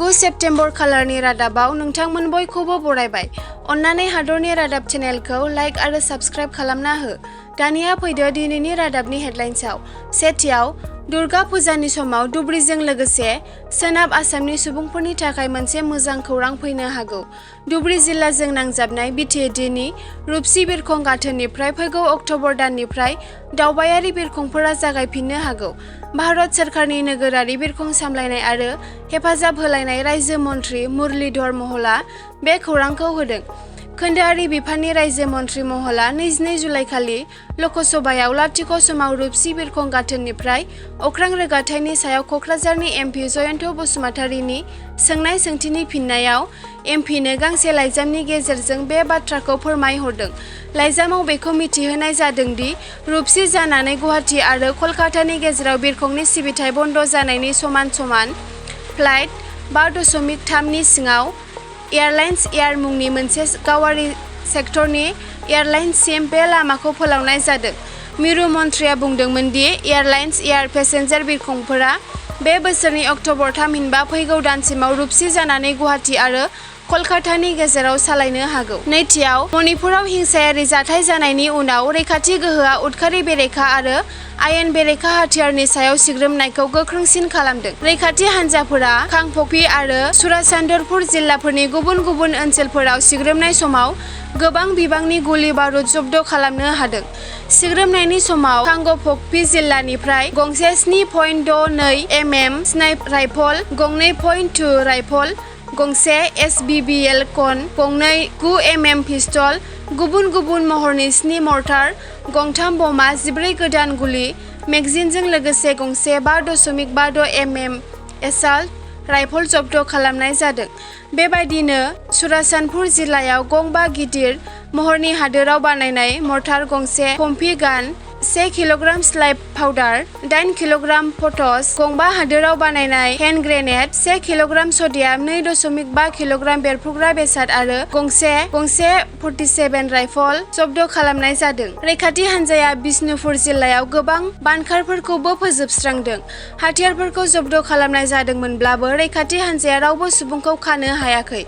9 September खालारनि रादाबाव नोंथांमोन बयखौबो बरायबाय। अन्नानै हादरनि रादाब चेनेलखौ लाइक आरो साबस्क्राइब खालामना हो। दानिया फैदो दिनैनि रादाबनि हेडलाइन्सआव। सेथियाव दुर्गा फुजानि समाव धुबुरीजों लोगोसे सोनाब आसामनि सुबुंफोरनि थाखाय मोनसे मोजां खौरां फैनो हागौ। धुबुरी जिल्लाजों नांजाबनाय BTCनि रुपसी बिरखं गाथोननिफ्राय फैगौ अक्ट'बर दाननिफ्राय दावबायारि बिरखंफोरा जागायफिननो हागौ। भारत सोरखारनि नोगोरारि बिरखं सामलायनाय आरो हेफाजाब होलायनाय रायजो मन्थ्रि मुरलीधर महला बे खौरांखौ होदों। खोन्दोआरि बिफाननि रायजो मन्थ्रि महला 22 जुलाइखालि लकसभायाव लाथिख' समाव रुपसी बिरखं गाथोननिफ्राय अख्रां रोगाथायनि सायाव क'क्राझारनि MP जयन्त बसुमतारीनि सोंनाय सोंथिनि फिननायाव MPनो गांसे लाइजामनि गेजेरजों बे बाथ्राखौ फोरमायहरदों। लाइजामाव बेखौ मिथिहोनाय जादों दि रुपसी जानानै गुवाहाटी आरो कलकातानि गेजेराव बिरखंनि सिबिथाय बन्द जानायनि समान फ्लाइट 5.3 नि सिङाव एयारलाइन्स एयार मुंनि मोनसे गावारि सेक्टरनि एयारलाइन्ससिम बे लामाखौ फोलावनाय जादों। मिरु मन्थ्रिया बुंदोंमोन दि एयारलाइन्स एयार पेसेन्जार बिरखंफोरा बे बोसोरनि अक्ट'बर 3 फैगौ दानसिमाव रुपसी जानानै गुवाहाटी आरो कलकातानि गेजेराव सालायनो हागौ। नैथियाव मणिपुराव हिंसायारि जाथाय जानायनि उनाव रैखाथि गोहोआ उदखारि बेरेखा आरो आयेन बेरेखा हाथियारनि सायाव सिग्रोमनायखौ गोख्रोंसिन खालामदों। रैखाथि हान्जाफोरा कांप'क्पि आरो चुराचान्दपुर जिल्लाफोरनि गुबुन गुबुन ओनसोलफोराव सिग्रोमनाय समाव गोबां बिबांनि गुलि बारुद जब्द खालामनो हादों। सिग्रोमनायनि समाव कांप'क्पि जिल्लानिफ्राय गंसे 7.62 mm स्नाइप राइफल, गंनै .2 राइफल, गंसे SBBL कन, गंनै 9 mm पिस्तल, गुबुन गुबुन महरनि 7 मर्टार, गंथाम बमा, 14 गोदान गुलि मेगजिनजों लोगोसे गंसे 5.56 mm एसाल्ट राइफल जब्द खालामनाय जादों। बेबायदिनो चुराचान्दपुर जिल्लायाव गंबा गिदिर महरनि हादोराव बानायनाय मर्टार, गंसे पम्पि गान, 1 किल'ग्राम स्लाइप पाउडार, 8 किल'ग्राम पटस, गंबा हादोराव बानायनाय hand grenade, 1 kilogram sodium, 2.5 kilogram बेरफ्रुग्रा बेसाद आरो गंसे 47 राइफल जब्द खालामनाय जादों। रैखाथि हान्जाया बिष्णुपुर जिल्लायाव गोबां बानखारफोरखौबो फोजोबस्रांदों। हाथियारफोरखौ जब्द खालामनाय जादोंमोनब्लाबो रैखाथि हान्जाया रावबो सुबुंखौ खानो हायाखै।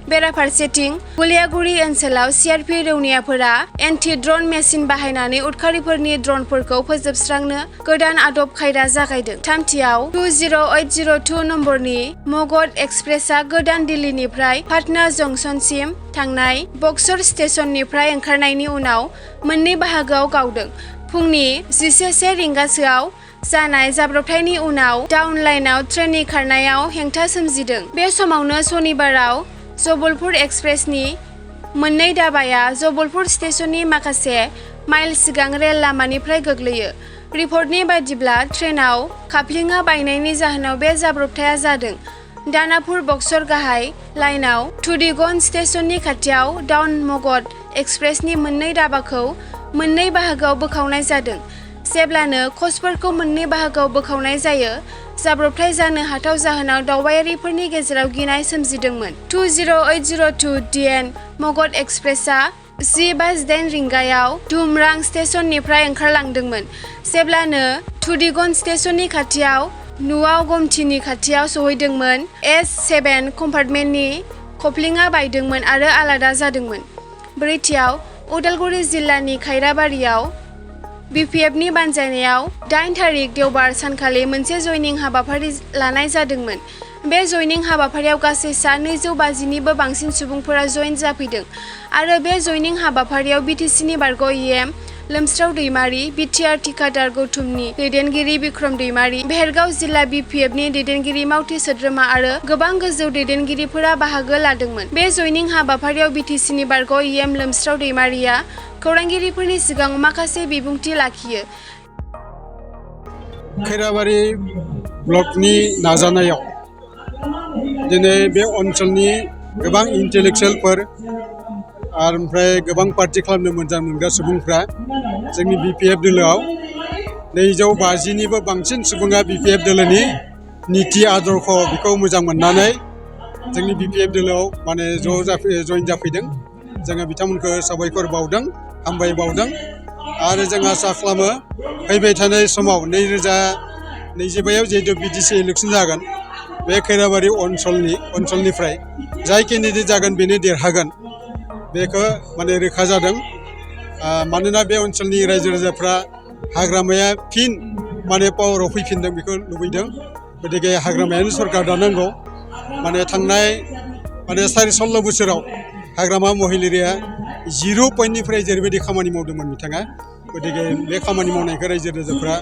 बेराफारसेथिं गुलियागुरि ओनसोलाव CRP रौनियाफोरा एन्टि-ड्रन मेसिन बाहायनानै उदखारिफोरनि ड्रनफोरखौ फोजोबस्रांनो गोदान आदब खायदा जागायदों। थामथियाव 20802 नम्बरनि मगध एक्सप्रेसआ गोदान दिल्लीनिफ्राय पाटना जंक्शनसिम थांनाय बक्सर स्टेशननिफ्राय ओंखारनायनि उनाव मोननै बाहागोआव गावदों। फुंनि 11:01 रिंगासोआव जानाय जाब्रबथायनि उनाव डाउन लाइनआव ट्रेननि खारनायाव हेंथा सोमजिदों। बे समावनो सनिबाराव जबलपुर एक्सप्रेसनि मोननै दाबाया जबलपुर स्टेशननि माखासे माइल सिगां रेल लामानिफ्राय गोग्लैयो। रिपर्टनि बायदिब्ला ट्रेनाव कापलिंआ बायनायनि जाहोनाव बे जाब्रबथाया जादों। दानापुर बक्सर गाहाय लाइनआव तुडिगन स्टेशननि खाथियाव डाउन मगध एक्सप्रेसनि मोननै दाबाखौ मोननै बाहागोआव बोखावनाय जादों। जेब्लानो कचफोरखौ मोननै बाहागोआव बोखावनाय जायो, जाब्रबथाय जानो हाथाव जाहोनाव दावबायारिफोरनि गेजेराव गिनाय सोमजिदोंमोन। 20802 DN मगध एक्सप्रेसआ 10:08 रिंगायाव धुमरां स्टेशननिफ्राय ओंखारलांदोंमोन। जेब्लानो तुडिगन स्टेशननि खाथियाव नुआव गमथिनि खाथियाव सौहैदोंमोन, S7 कम्पार्टमेन्टनि कप्लिंआ बायदोंमोन आरो आलादा जादोंमोन। ब्रैथियाव उदालगुरि जिल्लानि खैराबारियाव BPFनि बानजायनायाव 8 थारिख देवबार सानखालि मोनसे जयनिं हाबाफारि लानाय जादोंमोन। बे जयनिं हाबाफारियाव गासै सा 250निबो बांसिन सुबुंफोरा जयेन जाफैदों आरो बे जयनिं हाबाफारियाव BTCनि बारग' EM लोमस्राव दैमारी, BTR थिखादार गौथुमनि दैदेनगिरि बिक्रम दैमारी, बेहेरगाव जिल्ला BPFनि दैदेनगिरि मावथि सोद्रोमा आरो गोबां गोजौ दैदेनगिरिफोरा बाहागो लादोंमोन। बे जयनिं हाबाफारियाव BTCनि बारग' EM लोमस्राव दैमारीया खौरांगिरिफोरनि सिगाङाव माखासे बिबुंथि लाखियो। खैराबारि ब्लकनि नाजानायाव दिनै बे ओनसोलनि गोबां इन्टेलेक्सुयेलफोर ओमफ्राय गोबां पार्टि खालामनो मोजां मोनग्रा सुबुंफ्रा जोंनि BPF दोलोआव 250निबो बांसिन सुबुङा BPF दोलोनि नीति आदर्श बेखौ मोजां मोननानै जोंनि BPF दोलोआव जयेन जाफैदों। जोङो बिथांमोनखौ साबायखर बावदों, हामबाय बावदों आरो जों आसा खालामो फैबाय थानाय समाव 2025आव जिहेतु BTC इलेक्सन जागोन बे खैराबारि ओनसोलनिफ्राय जाय केन्डिडेट जागोन बेनो देरहागोन बेखौ माने रोखा जादों मानोना बे ओनसोलनि रायजो राजाफ्रा हाग्रामाया फिन माने पावाराव फैफिनदों बेखौ लुबैदों गतिके हाग्रामायानो सरकार दानांगौ माने थांनाय माने 16 बोसोराव हाग्रामा महिलारिया 0 पइन्टनिफ्राय जेरैबायदि खामानि मावदोंमोन बिथाङा गतिके बे खामानि मावनायखौ रायजो राजाफ्रा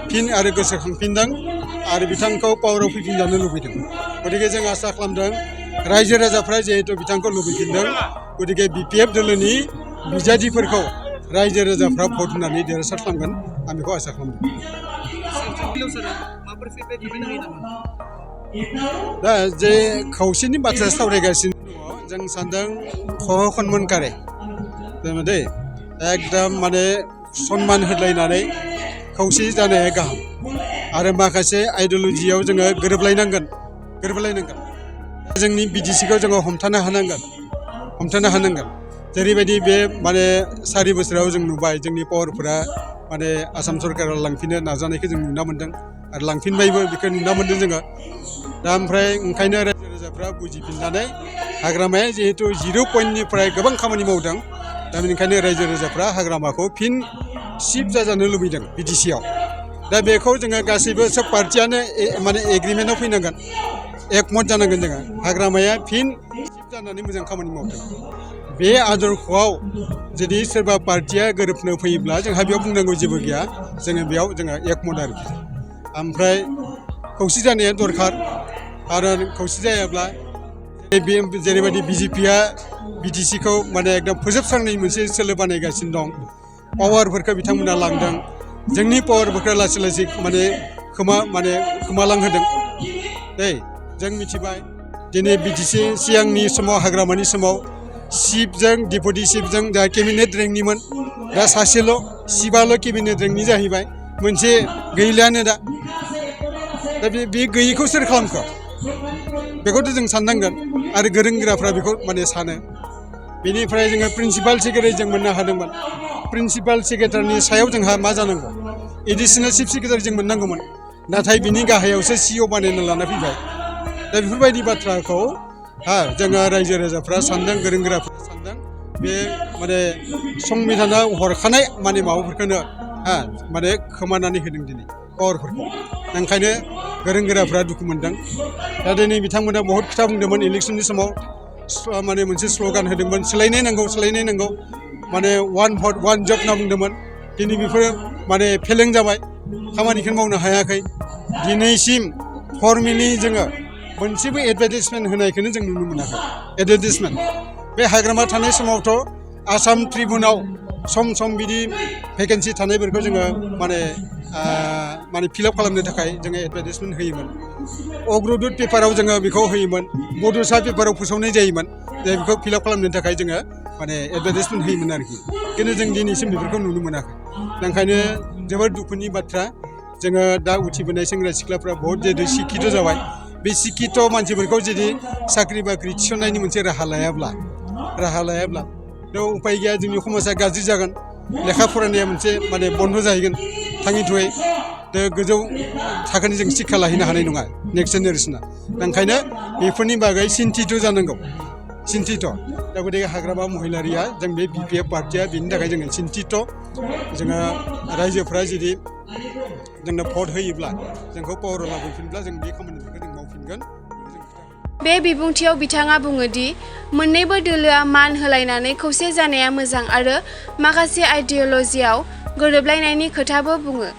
फिन आरो गोसोखांफिनदों आरो बिथांखौ पावाराव फैफिनजानो लुबैदों गतिके जों आसा खालामदों रायजो राजाफ्रा जिहेतु बिथांखौ लुबैफिनदों गतिके BPF दोलोनि बिजाथिफोरखौ रायजो राजाफ्रा भट होनानै देरहासार खालामगोन आं बेखौ आसा खालामदों दा जे खौसेनि बाथ्रा सावरायगासिनो दङ जों सानदों खनमनकारे दे एकदम माने सन्मान होलायनानै खौसे जानाया गाहाम आरो माखासे आइडिय'लजियाव जोङो गोरोबलायनांगोन जोंनि BTCखौ जोङो हमथानो हानांगोन जेरैबायदि बे माने 4 बोसोराव जों नुबाय जोंनि पावारफोरा माने आसाम सरकारा लांफिननो नाजानायखौ जों नुना मोन्दों आरो लांफिनबायबो बेखौ नुना मोन्दों जोङो दा ओमफ्राय ओंखायनो रायजो राजाफ्रा बुजिफिननानै हाग्रामाया जिहेतु 0 पइन्टनिफ्राय गोबां खामानि मावदों दा बेनिखायनो रायजो राजाफ्रा हाग्रामाखौ फिन शिफ्ट जाजानो लुबैदों BTCआव दा बेखौ जोङो गासैबो सोब पार्टियानो माने एग्रिमेन्टआव फैनांगोन एकमत जानांगोन जोङो हाग्रामाया फिन शिफ्ट जानानै मोजां खामानि मावदों बे आदर्शआव जुदि सोरबा पार्टिया गोरोबनो फैयोब्ला जोंहा बेयाव बुंनांगौ जेबो गैया जोङो बेयाव एकमत आरोखि ओमफ्राय खौसे जानाया दरखार आरो खौसे जायाब्ला जेरैबायदि BJPआ BTCखौ माने एकदम फोजोबस्रांनाय मोनसे सोलो बानायगासिनो दं पावारफोरखौ बिथांमोना लांदों जोंनि पावारफोरखौ लासै लासै माने खोमालांहोदों जों मिथिबाय दिनै BTC सिगांनि समाव हाग्रामानि समाव चिफजों डेपुटि चिफजों दा केबिनेट रेंकनिमोन दा सासेल' चिफआल' केबिनेट रेंकनि जाहैबाय मोनसे गैलायानो दा बे गैयिखौ सोर खालामखो बेखौथ' जों साननांगोन आरो गोरों गोराफ्रा बेखौ माने सानो बेनिफ्राय जोङो प्रिन्सिपाल सेक्रेटारि जों मोननो हादोंमोन प्रिन्सिपाल सेक्रेटारिनि सायाव जोंहा मा जानांगौ एडिसनेल चिफ सेक्रेटारि जों मोननांगौमोन नाथाय बिनि गाहायावसो CEO बानायना लाना फैबाय दा बेफोरबायदि बाथ्राखौ जोङो रायजो राजाफ्रा सानदों गोरों गोराफ्रा सानदों बे माने संबिधानाव हरखानाय माने माबाफोरखौनो माने खोमानानै होदों दिनै पावारफोरखौ ओंखायनो गोरों गोराफ्रा दुखु मोनदों दा दिनै बिथांमोना बहुत खोथा बुंदोंमोन इलेक्सननि समाव माने मोनसे स्ल'गान होदोंमोन सोलायनाय नांगौ माने 1 भट 1 जब होनना बुंदोंमोन दिनै बेफोरो माने फेलें जाबाय खामानिखौ मावनो हायाखै दिनैसिम फर्मेलि जोङो मोनसेबो एडभार्टाइजमेन्ट होनायखौनो जों नुनो मोनाखै एडभार्टाइजमेन्ट बे हाग्रामा थानाय समावथ' आसाम ट्रिबुनाव सम बिदि भेकेन्सि थानायफोरखौ जोङो माने फिलआप खालामनो थाखाय जोङो एडभार्टाइजमेन्ट होयोमोन अग्रदुत पेपाराव जोङो बेखौ होयोमन बड'सा पेपाराव फोसावनाय जायोमोन जे बेखौ फिलआप खालामनो थाखाय जोङो माने एडभार्टाइजमेन्ट होयोमोन आरोखि खिन्थु जों दिनैसिम बेफोरखौ नुनो मोनाखै ओंखायनो जोबोद दुखुनि बाथ्रा जोङो दा उथिबोनाय सेंग्रा सिख्लाफ्रा बहुत जिहेतु शिक्षित जाबाय बे शिक्षित मानसिफोरखौ जुदि साख्रि बाख्रि थिसननायनि मोनसे राहा लायाब्ला उपाय गैया जोंनि समाजा गाज्रि जागोन लेखा फरायनाया मोनसे माने बन्द जाहैगोन थाङै थुङै गोजौ थाखोनि जों शिक्षा लाहैनो हानाय नङा नेक्स्ट जेनेरेसना ओंखायनो बेफोरनि बागै सिन्तित जानांगौ दा गतिके हाग्रामा महिलारिया जों बे BPF पार्टिया बेनि थाखाय जोङो सिन्तित जोङो रायजोफ्रा जुदि जोंनो भट होयोब्ला जोंखौ पावाराव लाबोफिनब्ला जों बे खामानिफोरखौ जों मावफिनगोन बे बिबुंथियाव बिथाङा बुङो दि मोन्नैबो दोलोआ मान होलायनानै खौसे जानाया मोजां आरो माखासे आइडिय'लजियाव गोरोबलायनायनि खोथाबो बुङो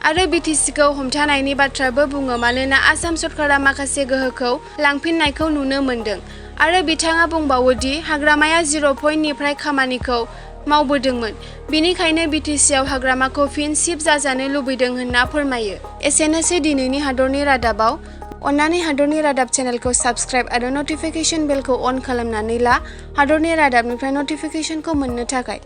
आरो BTCखौ हमथानायनि बाथ्राबो बुङो मानोना आसाम सरकारा माखासे गोहोखौ लांफिननायखौ नुनो मोन्दों आरो बिथाङा बुंबावो दि हाग्रामाया 0 पइन्टनिफ्राय खामानिखौ मावबोदोंमोन बिनिखायनो BTCआव हाग्रामाखौ फिन शिफ्ट जाजानो लुबैदों होनना फोरमायो एसेनोसै दिनैनि हादरनि रादाबाव अन्नानै हादरनि रादाब चेनेलखौ साबस्क्राइब आरो नटिफिकेशन बेलखौ अन खालामनानै ला हादरनि रादाबनिफ्राय नटिफिकेशनखौ मोननो थाखाय